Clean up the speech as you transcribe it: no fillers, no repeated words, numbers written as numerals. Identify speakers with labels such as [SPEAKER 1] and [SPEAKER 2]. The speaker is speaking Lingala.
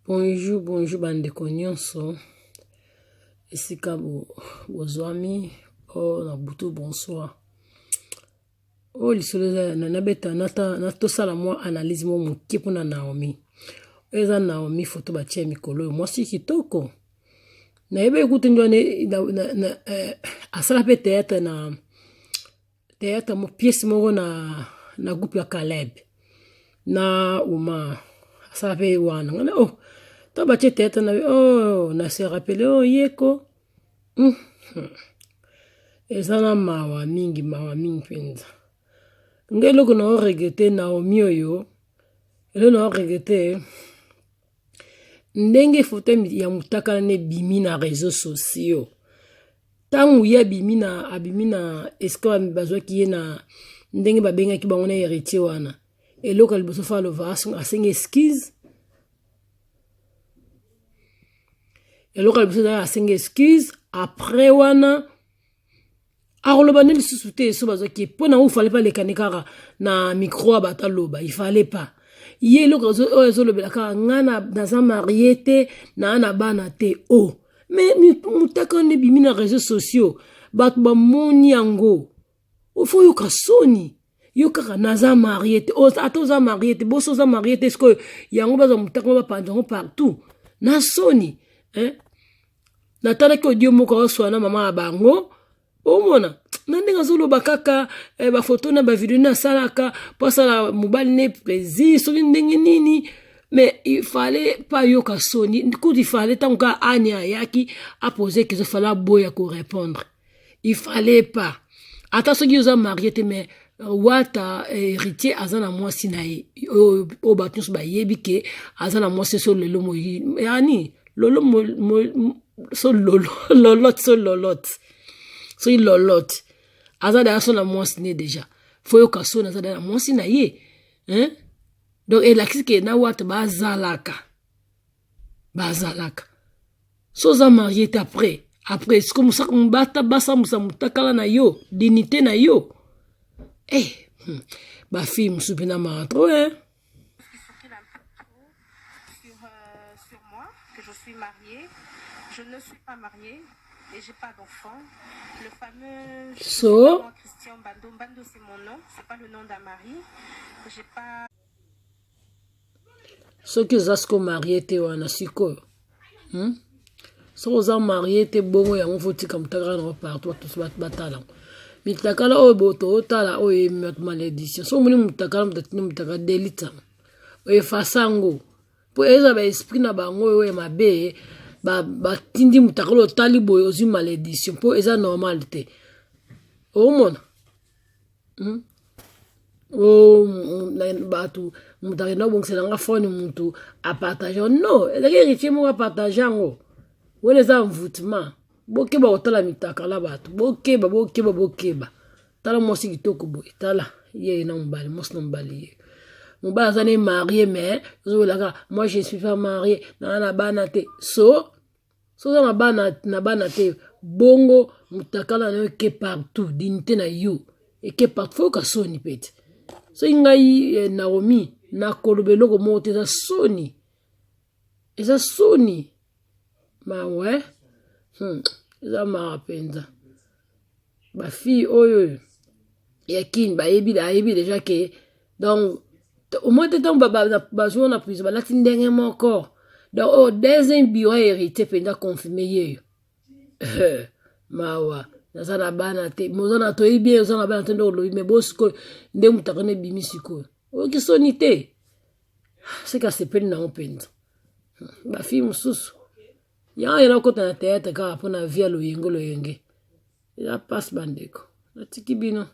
[SPEAKER 1] Bonjour, bonjour bandeko nyonso esika bozwami o oh, na butu bonsoir oyo oh, lisolo eza nabeta tosala mwa analyse mwa moke mpona Naomi oyo eza Naomi foto batia mikolo oyo mwasi kitoko nayebaki kutu nde wana eh, asala mpe théâtre na théâtre mo pièce moko na na groupe ya Caleb na Omar asala mpe wana ngana oh to batie théâtre na oh na se rappeler oh yeko mm. Eza na mawa mingi mawa mingi mpenza ngai eloko na oregrete Naomi oyo eloko na oregrete ndenge foto ya mutakala na ebimi na réseaux sociaux ntango ye abimi na abimi na esika bazwaki ye na ndenge babengaki bango na héritier wana eloko ya liboso fa alova asengi excuse eloko ya liboso ezalaki asengi excuse après wana akoloba nde lisusu te so bazwaki mpo na ufale pa alekani kaka na micro ya bato aloba ifale pa ye eloko oyo azolobela kaka nga naza marie te naa na bana te o oh. me motaka wana ebimi na réseau sociaux bato bamoni yango ofo oyoka soni yo kaka naza marie te ata oza marie te boso oza marie te sikoyo yango bazwa motaka bapanza yango partout na soni eh? Natalaki audio moko azoswana na mama na bango omona na ndenge azoloba kaka eh, bafoto na bavideo nini asalaka mpo asala mobali ne plaisir soki ndenge nini mais il fallait pas yoka soni kutu il fallait ntango kaka ani ayaki apose question fallait aboya korépondre il fallait pas ata soki oza marie te mais euh, wata euh, héritier aza na mwasi na ye oyo bato nyonso bayebi ke aza na mwasi so lelo yani lolo mo, mo, so lolo lolote so lolote soki lolote aza daya so na mwasi ne deja fo yoka soni aza daya na mwasi na ye hein? Donc elakisi ke na wata bazalaka bazalaka so oza marie te après après siko bata basambusa motakala na yo dignité na yo eh, bafille mosusu mpe na maa trop hein?
[SPEAKER 2] Sur, euh, moi, que je suis mariée. Je ne suis pas mariée et j'ai pas d'enfant. Le fameux
[SPEAKER 1] so
[SPEAKER 2] Christian Bando, Bando c'est mon nom, c'est pas le nom d'un mari. J'ai pas
[SPEAKER 1] soki oza siko marie te wana sikoyo hmm? soki oza marie te bongo yango fotika motakala nango partout bato batala yango mitakala oyo boto otala oyo bato malédiction soki omoni motakala moto atindi motakala delite yango oefasa yango mpo eza ba esprit na bango oyo ya mabe batindi ba motakala otali boye ozwi malédiction mpo eza normal te omona hmm? o bato moto akenda kobongisela nga fone moto apartage no ezalaki héritier moko apartage yango wana eza envoûtement bokeba kotala mitakala bato bokeba bokeba bokeba tala mwasi kitoko boye tala ye na mobali mwasi na mobali ye mobali aza ne marie mais ozobelaka moi je suis pas marie naa na bana te so so oza na bana na bana te bongo mutakala na yo eke partout dignité na yo eke partout foyoka soni pete soki ngai eh, Naomi nakoloba eloko moko te eza soni eza soni mawe eh? Eza mawa mpenza bafille oyo ya kini bayebi ayebi deja ke donc omoi te ntango bazwa na prison balati ndenge moko donc oyo oh, deuxième bureau ya héritier mpenza confirme yeyo mawa naza na bana te moza na toyebi bien oza na bana te nde olobi me bo sikoyo nde moto akona ebimi sikoyo oyoki soni te seke asepeli nango mpenza bafille mosusu yango yena okota na théâtre kaka mpo na vie ya loyenge loyenge eza mpasi bandeko natiki bino.